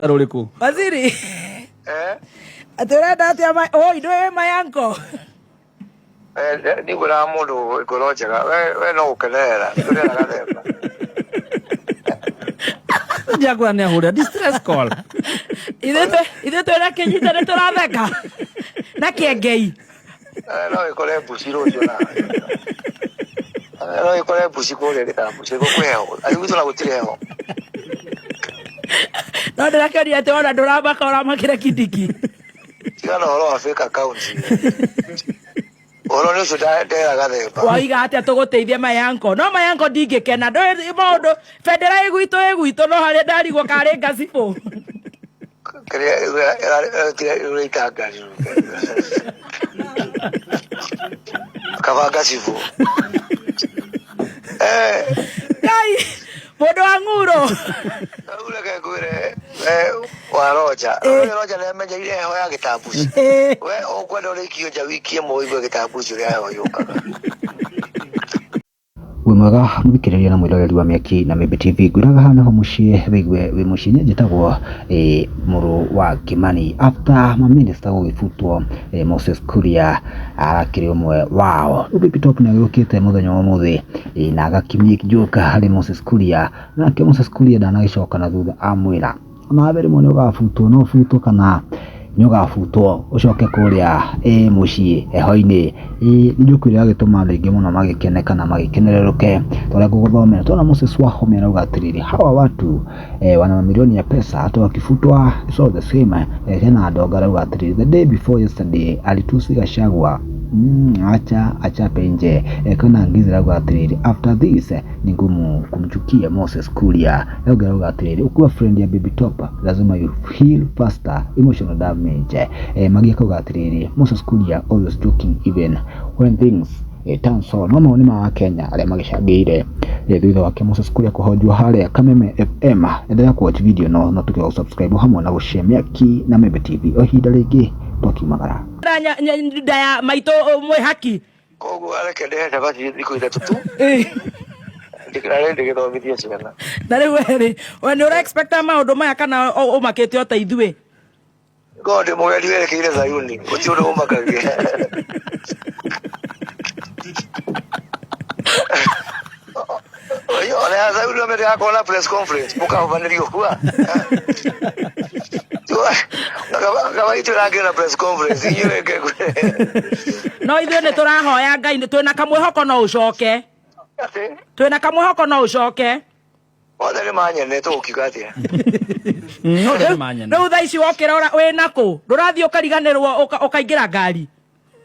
Rũrĩkũ? Waziri. Eh? Atĩ ũrenda atĩa ma oi ndũĩ mayanko. Eh, ndigwĩraga mũndũ ngoro njega we we no gũkenerera ndũrera gathemba. Njakwĩra nĩ ahũrĩra distress call. Ithuĩ twĩna kĩnyita nĩ tũratheka. Na kĩengei. Eh, no ĩkore mbuci rũciũ na Eh, no ĩkore mbuci kũrĩa gĩtambuci gwĩ heho atĩ gwitũ na gũtirĩ heho. No ndĩrakĩonia atĩ wona ndũramaka ũramakĩra kindiki. Tiga na ũhoro wa fake account. Ũhoro nĩ ũcio ndera gathemba. Waiga atĩa tũgũteithie mayanko. No mayanko ndingĩkena. Ndũĩ maũndũ bendera ĩ gwitũ ĩ gwitũ no harĩa ndarigwo karĩ ngacibũ. Kĩrĩa ĩraita ngari. Kaba ngacibũ. Eh. Ngai, mũndũ wa ng'uro. Rĩu reke ngwĩre we wa Roja. Roja nĩ amenyeire heho ya gĩtambuci. We ũkwenda ũrĩkio nja wikie mũigue gĩtambuci ũrĩa heho yũkaga. Wĩ mwega mũthikĩrĩria na mwĩroreri wa Mĩaki na Mĩmbi TV, ngwĩraga haha nĩho mũciĩ wĩigue wĩ mũciĩ. Niĩ njĩtagwo mũrũ wa Kĩmani. After mamĩnĩsta gũgĩbutwo Moses Kuria arakĩrĩ ũmwe wao. Rĩu Baby Top nĩ agĩũkĩte mũthenya wa ũmũthĩ na agakĩ joke harĩ Moses Kuria, nake Moses Kuria ndanagĩcoka na thutha amwĩra onawe rĩmwe nĩ ũgabutwo, no ũbutwo kana nĩ ũgabutwo ũcoke kũrĩa mũciĩ heho-inĩ. Nĩ joke ĩrĩa ĩragĩtũma andũ aingĩ mũno magĩkene kana magĩkenererũke ta ũrĩa ngũgũthomera. Tũrona Moses Wahome arauga atĩrĩrĩ, hawa watu wana mamilioni ya pesa hata wakifutwa it's all the same. Hena Ndonga arauga atĩrĩrĩ, the day before yesterday alitusi Gachagua acha achape nje. Kwĩna Ngizi arauga atĩrĩrĩ, after this ni ngumu kumchukia Moses Kuria. Ũngĩ arauga atĩrĩrĩ, ukiwa friend ya Baby Top lazima you heal faster emotional damage. Magi akauga atĩrĩrĩ, Moses Kuria always joking even when things turn sour. No mawoni ma Wakenya arĩa magĩcangĩire thutha wake Moses Kuria kũhonjwo harĩa Kameme FM. Endelea kũ watch video no no tuge subscribe hamwe na gũshare Mĩaki na Mĩmbi TV. O ihinda rĩngĩ twakiumagara. Nda ya maitũ mwĩ haki. Koguo areke ndĩhe cabaci thikũ 3 tu. Ndikĩrarĩ ndĩgĩthomithie ciana. Na rĩu we rĩ, we nĩ ũra expect maũndũ maya kana ũmakĩte o ta ithuĩ? Ngorwo ndĩ mũgendi werekeire Zayuni, gũtirĩ ũndũ ũmakagia. Ona ya Zayuni no mendaga kuona press conference, mũkahubanĩrio kua. Kaba itũ ĩrangĩra na press conference, inyuĩ reke ngwĩre. No ithuĩ nĩ tũrahoya Ngai, twĩna kamwĩhoko no ũcoke. Atĩ? Twĩna kamwĩhoko no ũcoke. Othe nĩ manyene tũgũkiuga atĩa? Othe nĩ manyene. Rĩu thaa ici wokĩra wĩna kũ? Ndũrathiĩ ũkariganĩrwo ũkaingĩra ngari?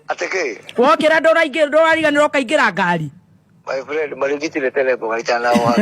Atĩ kĩ? Wokĩra ndũrariganĩrwo ũkaingĩra ngari? My friend, marigitire tene mboga itanaoa.